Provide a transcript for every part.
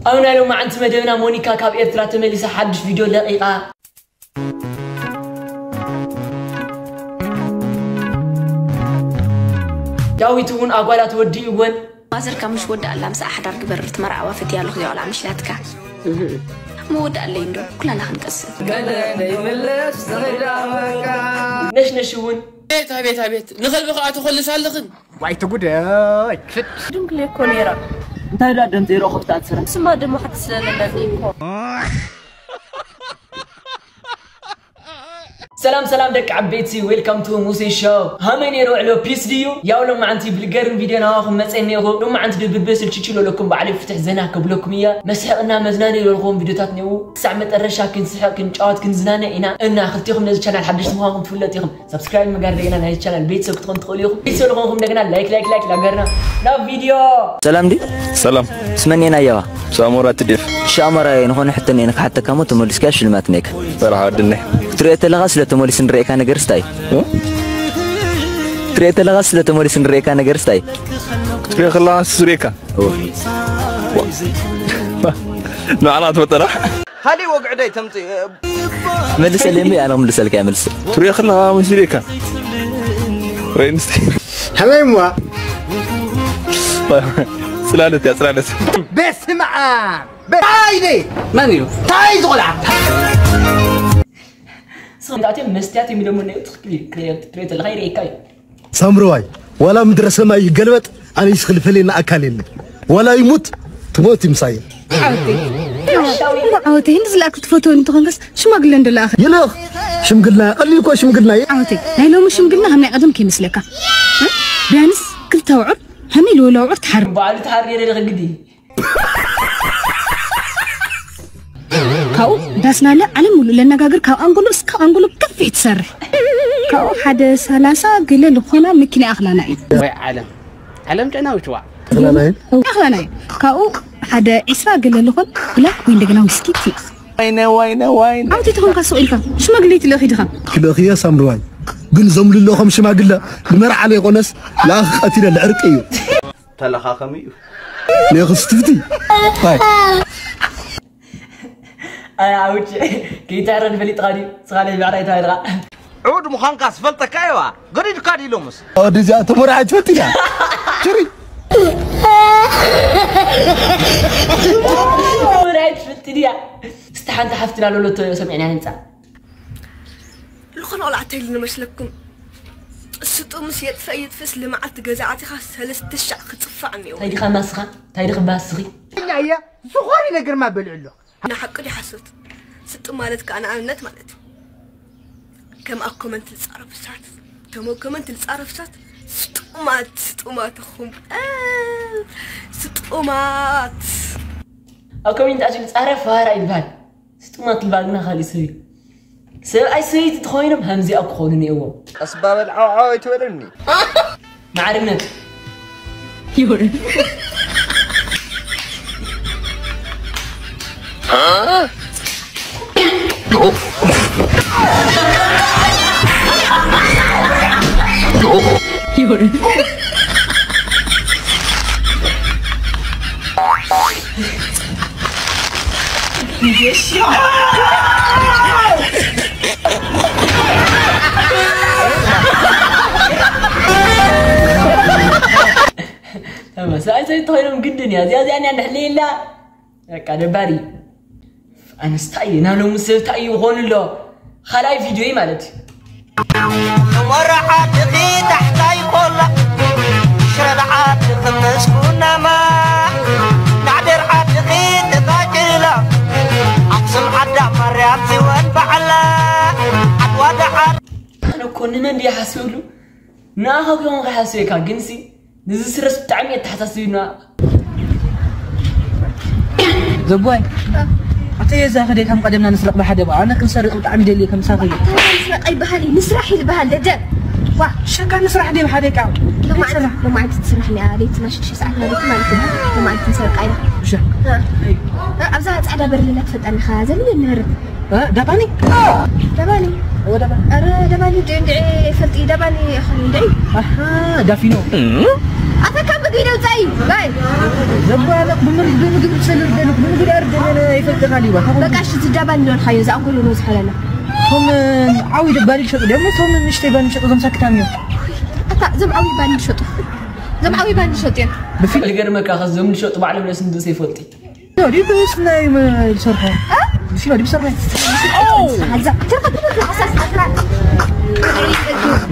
ኣብ ናይ ሎማዓንቲ መደብና ሞኒካ ካብ ኤርትራ ተመሊሳ ሓድሽ ቪድዮ ለቒቓ። ዳዊት እውን ኣጓላት ወዲእወን። ማዘርካ ምሽ ወዳኣላ ምሳኣ ሓዳር ግበር ትመርዓዋ ፈትያ ኣለኹ እዚኣ ቆልዓ ምሽ ኢላትካ። እሞ ወዳኣለይ እንዶ ኩላና ክንቀስን። ነሽነሽ እውን። ቤት ኣቤት ኣቤት ንኸልቢ ከዓ ትኾልስ ኣለኽን። ዋይ ትጉደይ። ድንግል እኮ ነይራ። እንታይ ዳ ደንጤሮ ከፍታ ትስራሕ? ስማ ድማ ሓንቲ ስለለለኒ እኮ። ሰላም ሰላም ደቂ ዓበይቲ፣ welcome to ሙሴ ሾው። ሃመይ ነይሩ ውዕሎ ፒስ ድዩ? ያው ሎማዓንቲ ብልገርም ቪድዮ ናባኹም መፀ እኒኹ። ሎማዓንቲ ድብብስ ልችችሎ ለኩም ባዕለይ ፍትሕ ዘና ከብለኩም እያ። መስሕቕና መዝናነይ ለልኹም ቪድዮታት እኒኡ። ክሳዕ መጠረሻ ክንስሕቕ ክንጫወት ክንዝናነ ኢና። እና ክልቲኹም ነዚ ቻናል ሓደሽቲ ምዃንኩም ትፍለጡ ኢኹም። ሳብስክራይብ ምግባር እንደገና ናይ ቻናል ቤተሰብ ክትኾኑ ትኽእሉ ኢኹም። ቤተሰብ ዝኾንኩም እንደገና ላይክ ላይክ ላይክ ላገርና ናብ ቪድዮ። ሰላም ድዩ? ሰላም። ስመኔና የዋ። ሳሞራ ትድፍ። ሻሞራ ንኾነ ሕቶ እኔ ንክሓተካ ሞ ተመሊስካ ሽልማት ኔክ። በረኻ ወድነ። ክትሪኦ ተለኻ ስለ ተመሊስ ንርእየካ ነገር ስታይ? እ? ክትሪኦ ተለኻ ስለ ተመሊስ ንርእየካ ነገር ስታይ? ክትሪኦ ከለኻ ስሬካ። ንዓና ትፈጠራ። ካልእ ወግዒ ዶ ኣይተምጽእ? መልሰለይ እምቢ፣ ኣነ ክምልሰልካ እየ፣ መልስ። ትሪኦ ከለኻ መሲሉ እካ። ወይ ንስቲ። ከመይ እሞ? ጽላለት እያ፣ ጽላለት። በስመ ኣብ! በ-፣ ታይ ደይ? መን እዩ? ታይ ዝቖልዓ? ስም ዳቴ መስትያት የሚለው ምን ነው? ትክክል፣ ትሪኦ ተለኻ ይርኤካ እዩ። ሳምረዋይ፣ ዋላ ምድረ ሰማይ ይገልበጥ፣ ኣነ ይስኽል ፈለና ኣካል የለ። ዋላ ይሙት፣ ትሞት ይምሳየ። ዓወተይ። ዓወተይ፣ ህንዲ ዝለኣክ ትፈትወኒ እንተኾንካስ ሽማግለ እንዶ ለኣኸ። ይልኽ፣ ሽምግልና፣ ቀሊል እኮ ሽምግልና እዩ። ዓወተይ፣ ናይ ሎሚ ሽምግልና ሃም ናይ ቀደም ከይመስለካ። እ? ቢያንስ ክልተ ኣውዕር፣ ሃመይ ልወለ ኣውዕር ትሓር። በዓሉ ትሓር የለ ለኸ ግዲ። ካብኡ ዳስናለ ዓለም ሙሉእ ለነጋግር ካብ ኣንጎሎ እስካብ ኣንጎሎ ገፊሕ ትሰርሕ። ካብኡ ሓደ ሰላሳ ገለ ልኾና መኪና ኣኽላና እዩ። ወይ ዓለም። ዓለም ጨናዊት ዋዕ። ኣኽላና እዩ። ኣኽላና እዩ። ካብኡ ሓደ ዒስራ ገለ ልኾን ብላክ ወይ እንደገና ዊስኪ ትልእኽ። ዋይነ፣ ዋይነ፣ ዋይነ። ኣብቲ ተኾንካ ሱቕ ኢልካ ሽማግለ ይትልእኽ ኢድኻ። ክልእኽ እየ ሳምርዋይ። ግን ዞም ልለኸም ሽማግለ ንመርዓ ለይኮነስ ለኣኽ ቀቲለ ልዕርቂ እዩ። ተለኻኸሚ እዩ። ኔክስት ፊፍቲ። ባይ። ኣይ፣ ኣውጭ፣ ጊታረን ፈሊጥኻ ድዩ? ስኻ ለይ ብዕራይ ተባሂልኻ። ዕቡድ ምዃንካ ዝፈልጠካ እየዋ። ገዲድካ ድዩ ሎምስ? ወዲ እዚኣ ተመርዓት ፈቲና። ችሪ። ተመርዓት ፈቲና። እስቲ ሓንቲ ሓፍትና ሎሎቶ ሰሚዕና ህንጻ። ዝኾነ ቆልዓ እንታይ ኢሉ ንመስለኩም? ስጡ ምስ የጥፍእ ይጥፍእስ ልምዓት ገዛ ኣቲኻ ሰለስተ ሻዕ ክጽፋዕ እኒኦ። እንታይ ዲኻ ማስኻ? እንታይ ዲኺ ባስኺ? እኛ እየ ዝኾነ ነገርማ በልዕ ኣሎ። ንሓቂ ድዩ ሓሶት? ስጡ ማለት ከኣ ንኣብነት ማለት እዩ። ከም ኣብ ኮመንት ዝጻረፉ ሰባት፣ ከም ኣብ ኮመንት ዝጻረፉ ሰባት ስጡማት፣ ስጡማት ኢኹም። እ፣ ስጡማት። ኣብ ኮሜንት ኣትዩ ዝጻረፍ ፋራ ይበሃል። ስጡማት ዝበሃል ግና ካልእ ሰብ እዩ። ሰብኣይ ሰበይቲ ተኾይኖም ሃምዚኣ ክኾኑ ነይዎም። ቀስ ባበል ዓው ዓው ኣይትበለኒ። ማዕርነት። ይሁን። ይሁን። ሰብኣይ ሰበይቲ ኮይኖም ግድን እያ። እዚኣ፣ እዚኣ እያ ንሕልየላ። በቃ ደባሪ። ኣነስ ታይ እዩ? ናሎም ሰብ ታይ እዩ ክኾኑ ኣሎ? ካልኣይ ቪድዮይ ማለት እዩ። ወረ ዓድኺ ታሕታይ ኮላ፣ ሽረ ዓድኺ መስኩናማ፣ ናዕደር ዓድኺ ተቃጭላ፣ ኣክሱም ዓዳ ማርያም ጽዮን በዓላ፣ ዓድዋ ደዓር። ኣነ እኮ ንመን ድየ ሓስበሉ? ንኣኻ ክኸውን ክሓስበካ፣ ግንሲ ንዚ ስረስ ብጣዕሚ እየ ተሓሳስቢና። ዘጓይ፣ ኣተ የዛ ከደ ከም ቀደምና ንስረቕ ብሓደ በኣ፣ ኣነ ክንሰርቕ ብጣዕሚ ደልየ ከም ሳኺ። እንታይ ምስረቕ ይበሃል እዩ? ንስራሕ እዩ ዝበሃል፣ ደደ። ዋ። ሸካ ንስራሕ ደይ ብሓደ ቃ። ሎማዓንቲ፣ ሎማዓንቲ ትስራሕ እያ፣ ለይትና ሽዱሽተ ሰዓት ማለት ማለት እዩ። ሎማዓንቲ ንሰርቃ ኢና። እሺ። እ፣ ኣብዛ ጻዕዳ በርለላ ትፈልጣ ኣለኻ፣ ዘለ ንህርብ። እ፣ ዳባኒ? ደባኒ። እወ፣ ደባኒ። ኣረ፣ ደባኒ እንድዒ፣ እንድዒ፣ ፈልጢ፣ ደባኒ፣ ኣኸ፣ እንድዒ። ኣሃ፣ ዳፊኖ። ኣታ ካብ ምግቢ ደውጻይ፣ ባይ። ዘባለቕ ብምር-፣ ብምግቢ ትሰልር ደልኽ፣ ብምግቢ ደቓሊባ፣ ታኾ በቃ፣ እሺ፣ ዝዳ ባኒ ዶ ንኻዮ፣ ዝኣንጎሎ ነው ዝሓለና። እቶም ዓብዪ ባኒ ዝሸጡ ድዮም? እቶም ንእሽተይ ባኒ ዝሸጡ፣ እዞም ሳክታም እዮም። ኣታ፣ እዞም ዓብዪ ባኒ ዝሸጡ። እዞም ዓብዪ ባኒ ዝሸጡ እዮም። ብፊ-፣ ዝገርመካ፣ ከዚ እዞም ዝሸጡ ባዕሎም ርእሲ ንርእሲ ይፈልጡ። ዲብ ስናይ መ-፣ ዝሰርሖ። እ? ብፊኖ ዲብ ሰርሖ። ሓዛ፣ ትርካ፣ ትርካ፣ ሓሳስ፣ ኣትራ።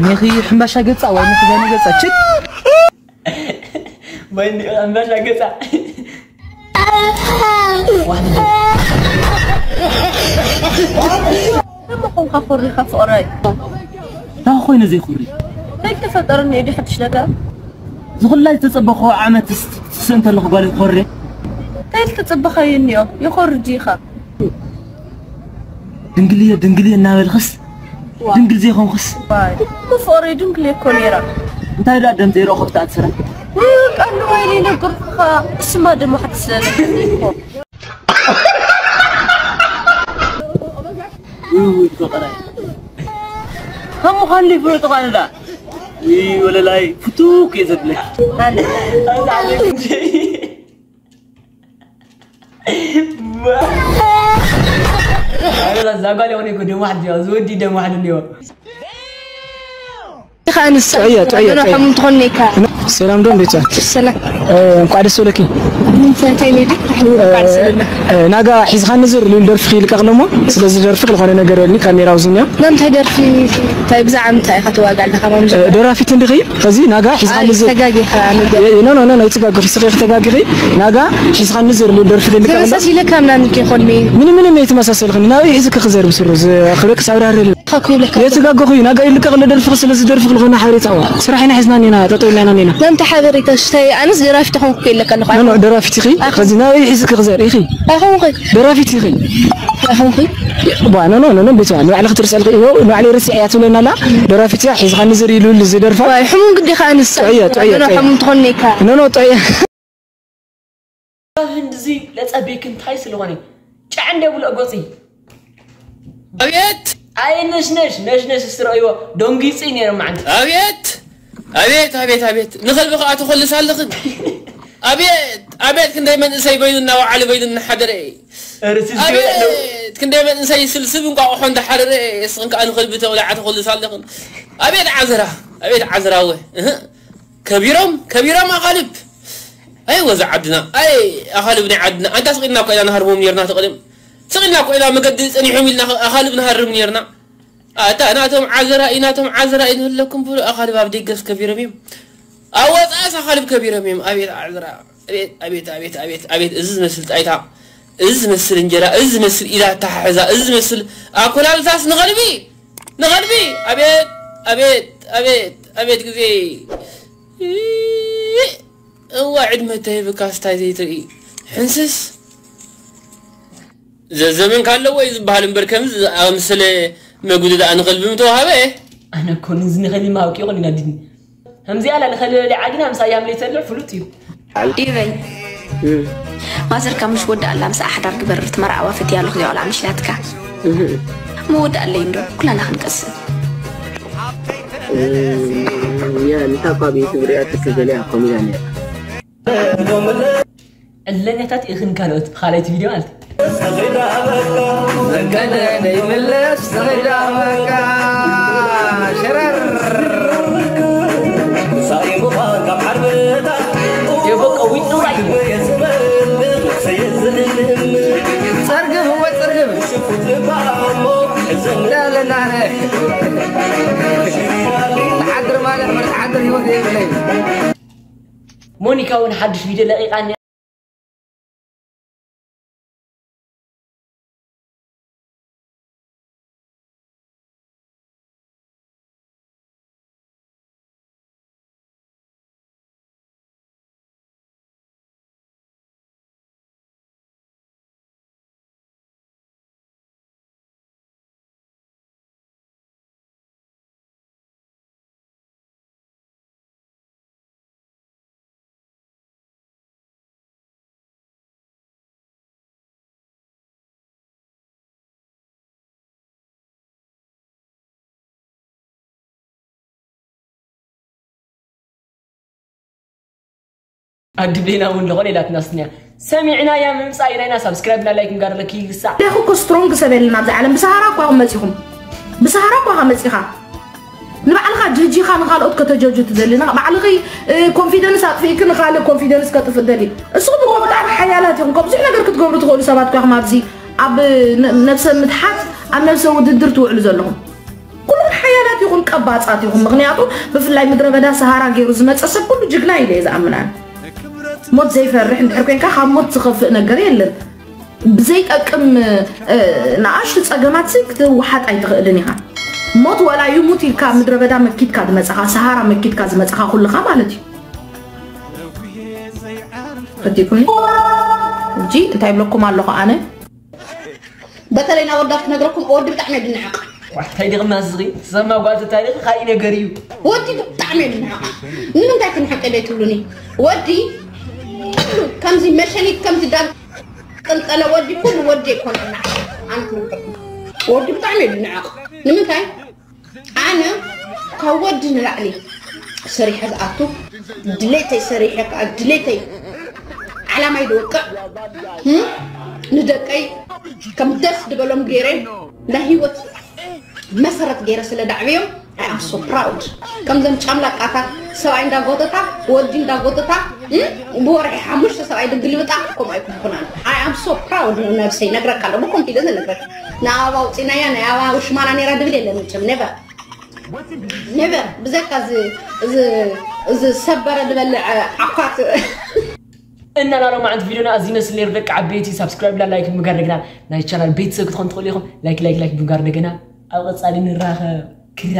ኒኺ ሕምባሻ ገጻ፣ ወይ ኒኺ ዛኒ ገጻ፣ ችክ። ወይ ኒኺ ሕምባሻ ገጻ። ከመ ኾንካ ኮሪኻ ፍቕረይ? እንታይ ኮይነ ዘይኮሪ? እንታይ ተፈጠረ እኒኦ ድዩ ሓድሽ ነገር? ዝኹላ ዝተጸበኽዎ ዓመት ስ-፣ ትስእ እንተለኹ ጓል ይኾሪ? እንታይ ዝተጸበኻዮ እኒኦ? ይኾሪ ድዩ ኢኻ? ድንግልየ፣ ድንግልየ እናበልኽስ ዋይ። ድንግል ዘይኮንኩስ? ዋይ፣ እሞ ፍቕረይ ድንግል እኮ ነይራ። እንታይ ደኣ ደም ዘይረኸብቲ ኣትስራ? ውይ፣ ቃል ወይኒ ይነግርኩኻ። እስማ ደሞ ሓንቲ ስለለኒ እኮ። ውይ፣ ውይ፣ ፍቕረይ። ከም ምዃኑ ይፍለጡ ቃል ደኣ። ውይ፣ ወለላይ፣ ፍቱው እየ ዘብለኪ። ኣነ። ኣዛ ዓሌት እንጂ። ኣረ፣ እዛ ጓል የሆነ እኮ ደም ዋሕድ እያ፣ እዚ ወዲ ደም ዋሕድ እኒኦ። ኢኻ ኣንስ ጥዑየ፣ ጥዑየ፣ ኣነ ጥዑየ። ሓሙም ትኾን ኢኻ። ሰላም ዶ፣ እንዴት ነህ? ሰላም። እ፣ እንኳዕ ደስ በለኪ። እንታይ፣ እንታይ ነዲ? እንኳዕ ደስ በለና። እ፣ ናጋ ሒዝኻኒ ዝር ልብል ደርፊ ይልቀቕ ኣሎ እሞ፣ ስለዚ ደርፊ ዝኾነ ነገር በልኒ፣ ካሜራ ኣብዚ እኒኦ። ናይ እንታይ ደርፊ? እንታይ ብዛዕባ እንታይ ኢኻ ትዋጋ ኣለኻ? ማምዘ እ፣ ደራፊት እንዲኺ? ኸዚ ናጋ ሒዝኻኒ ኣይ፣ ዝር ተጋጊኻ ነገር። የ-፣ ኖ፣ ኖ፣ ኖ፣ ኖ፣ ይትጋግኺ፣ ስኺ ተጋግኺ። ናጋ ሒዝኻኒ ዝር ልብል ደርፊ ይልቀቕ ኣሎ። ተመሳሲለካ ምናምን ከይኮን ሚ? ምንም፣ ምንም ኣይተመሳሰልክን። ናበይ ሒዝኪ ክዘር ብስሩ? ዝ-፣ ክብለኪ ሳብራሪ። ኻኩ ይብለካ። የትጋገኹ እዩ? ናጋ ይልቀቕ ኣሎ ደርፍኺ፣ ስለዚ ደርፍኺ ዝኾነ ሓበሬታ እዋ። ስራሕ ኢና ሒዝና እኒና፣ ጠጠው ኢልና ኢና እኒና። ናምታ ሓበሬታ ሽታይ፣ ኣነስ ደራፊት ተኾንኩ ይለካ ኣለኹ። ኖ፣ ኖ፣ ደራፊት ኢኺ። ኣኹ። ኸዚ ናበይ ሒዝኪ ክዘር ኢኺ? ኣይኾንኩይ። ደራፊት ኢኺ። ኣይኾንኩይ። ባ፣ ኖ፣ ኖ፣ ኖ፣ ኖ፣ ቤት እዋ። ንባዕልኺ ትርስዕልኺ እዮ፣ ንባዕለይ ርስዕ እያ ትብለና ኣላ። ደራፊት እያ፣ ሒዝኻኒ ዝር ኢሉ ዝደርፋ። ዋይ፣ ሕሙም ግዲ ኸኣ ኣንስ። ጥዑየ፣ ጥዑየ፣ ኖ፣ ኖ፣ ጥዑየ። ሕሙም ትኾን ኢካ። ኖ፣ ኖ፣ ጥዑየ። ህንድዚ ለጸቤክ እንታይ ስለኾነ ጫዕ እንደ ብሎ ጎጺ። ኣቤት! ኣይ ነሽነሽ፣ ነሽነሽ እስቲ ረእይዎ፣ ደንጊጹ እዩ ነይሩ መዓንቲ። ኣቤት! ኣቤት፣ ኣቤት፣ ኣቤት! ንኸልቢ ኸኣ ትኾልስ ኣለኽን። ኣቤት! ኣቤት! ክንደይ መንእሰይ በይኑ እናወዓለ በይኑ እናሓደረ። ርሲ ዝብል ኣለዎ። ኣቤት! ክንደይ መንእሰይ ስልስብ እንቋቑሖ እንዳሓረረ፣ እስኽን ከኣ ንኸልቢ ተብላዓ ትኾልስ ኣለኽን። ኣቤት ዓዝራ! ኣቤት ዓዝራወ! እህ! ከቢሮም፣ ከቢሮም ኣኻልብ። ኣይ ወዛ ዓድና፣ ኣይ ኣኻልብ ናይ ዓድና። ኣንታ ስቕ ኢልና እኮ ኢና ንሃርሞም ኔርና ተቐደም። ስቕ ኢልና እኮ ኢና መገዲ ጸኒሖም ኢልና ኣኻልብ ንሃርም ኔርና። ኣታ ናቶም ዓዘራ ኢና፣ ናቶም ዓዘራ ኢና ንህለኩም ብሉ ኣኻልብ ኣብ ደገስ ከቢሮም እዮም። ኣብ ወጻእስ ኣኻልብ ከቢሮም እዮም። ኣቤት ዓዘራ፣ ኣቤት፣ ኣቤት፣ ኣቤት፣ ኣቤት፣ ኣቤት፣ እዚ ዝመስል ጣይታ፣ እዚ ዝመስል እንጀራ፣ እዚ ዝመስል ኢድ ኣተሓሕዛ፣ እዚ ዝመስል ኣኮላልሳስ ንኸልቢ፣ ንኸልቢ፣ ኣቤት፣ ኣቤት፣ ኣቤት፣ ኣቤት ግዜ። እዋ ዕድመ ተሂብካስ ታይ ዘይትርኢ? ሕንስስ። ዘዘመንካ ኣለዎ እዩ ዝበሃል እምበር ከምዚ ዝኣምሰለ መጉዲ ደኣ ንኸልቢ ምተዋህበ። ኣነ እኮ ንዚ ንኸልቢ ምሃብኪ ይኹን ይናድድኒ። ከምዚኣ ኣላ ንኸልቢ በሊዓ ግና ምሳይ ሃምሌት ዘሎ ፍሉጥ እዩ። ይበል። ማዘርካ ምሽ ወዳኣላ ምስኣ ሓዳር ግበር፣ ትመርዓዋ ፈትያ ኣለኹ እዚኣ ቆልዓ ምሽ ኢላትካ። እህ። መወዳእለይ እንዶ ኩላና ክንቀስን። እህ፣ ያ ንታ እኳ ቤት ብሪኣ ትክዘልያ ኮሚዳ ነይራ። ዕለኛታት ኢኽን ካልኦት ብኻልኣይቲ ቪድዮ ማለት እዩ። በቀለ ደይምለስ ተኺዳ በቃ ሸረር። የበቃ ዊጡ ራይ። ጸርግብ እወ ጸርግብ። እንዳለና ንዓድር ማለት መርዓድር ህይወት የብለይ። ሞኒካ እውን ሓድሽ ቪድዮ ለቂቓ እኒኣ። ኣዲ ቤና እውን ዝኾነ ኢላትና ስንያ። ሰሚዕና ያ ምምፃእ ኢናይና ሳብስክራይብ እና ላይክ ምጋር ለኪ ይግሳዕ። ደኹ እኮ ስትሮንግ ሰብ የለን ኣብዚ ዓለም። ብሰሃራ እኳ ኢኹም መፂኹም፣ ብሰሃራ እኳ ኢኻ መፂኻ። ንባዕልኻ ጀጂኻ ንኻልኦት ከተጀጁ ትደሊ፣ ንኻ- ባዕልኺ ኮንፊደንስ ኣጥፊእኪ ንኻልእ ኮንፊደንስ ከጥፍእ ደሊ። እስኹም እኮ ብጣዕሚ ሓያላት ኢኹም። ካብ ብዙሕ ነገር ክትገብሩ ትኽእሉ ሰባት እኳ ኢኹም። ኣብዚ ኣብ ነ- ነብሰ ምትሓት፣ ኣብ ነብሰ ውድድር ትውዕሉ ዘለኹም ኩሉም ሓያላት ኢኹም፣ ቀባጻት ኢኹም። ምክንያቱ ብፍላይ ምድረ በዳ ሰሃራ ገይሩ ዝመፀ ሰብ ኩሉ ጅግና ኢለ እየ ዝኣምን ኣነ። ሞት ዘይፈርሕ እንድሕር ኮንካ ካብ ሞት ዝኸፍእ ነገር የለን። ብዘይጠቅም ንኣሽቱ ፀገማት ክትወሓጥ ኣይትኽእልን ኢኻ። ሞት ዋላ ይሙት ኢልካ ምድረ በዳ መኪትካ ዝመፀኻ፣ ሰሃራ መኪትካ ዝመፀኻ ኩልኻ ማለት እዩ። ፈቲኩኒ እጂ እንታይ ብለኩም ኣለኹ ኣነ። በተለይ ናብ ወዳት ክነግረኩም ወዲ ብጣዕሚ ድንዕቕ እንታይ ዲቕማ ዝዝጊ ዝሰማ ጓል ታሪኽ ካልእ ነገር እዩ። ወዲ ብጣዕሚ ድንዕቕ። ንምንታይ ክንሕቂ ዶ ትብሉኒ? ወዲ ከምዚ መሸኒት ከምዚ ዳ ቅንጠለ ወዲ ኩሉ ወዲ ኣይኮነና። ኣነ ክነግረኩም ወዲ ብጣዕሚ ድንዕቕ። ንምንታይ ኣነ ካብ ወዲ ንላዕሊ ሰሪሐ ዝኣቱ ድሌተይ ሰሪሐ ከዓ ድሌተይ ዓላማይ ድወቅዕ ንደቀይ ከም ደስ ድበሎም ገይረ ናይ ህይወት መሰረት ገይረ ስለ ዳዕብዮም። I am so proud። ከምዘን ጫምላቃታት ሰብኣይ እንዳጎተታ ወዲ እንዳጎተታ ብወርሒ ሓሙሽተ ሰብኣይ ድግልብጣ ከምኡ ኣይኩንኩናን። I am so proud ንነብሰይ ነግረካ ኣሎ ብኮንፊደንስ ነግረካ። ንኣበባ ውፂናያ ናይ ኣበባ ውሽማና ነይራ ድብል የለን መቸም never never ብዘካ ዝሰበረ ዝበልዕ ዓኳት። እና ናሎም ዓንት ቪዲዮና እዚ መስል ነይሩ ደቂ ዓበይቲ ሳብስክራይብ ላ ላይክ ምግባር ደግና ናይ ቻናል ቤተሰብ ክትኾን ትኽእሉ ኢኹም። ላይክ ላይክ ላይክ ምግባር ደግና ኣብ ቀፃሊ ንራኸብ ክራ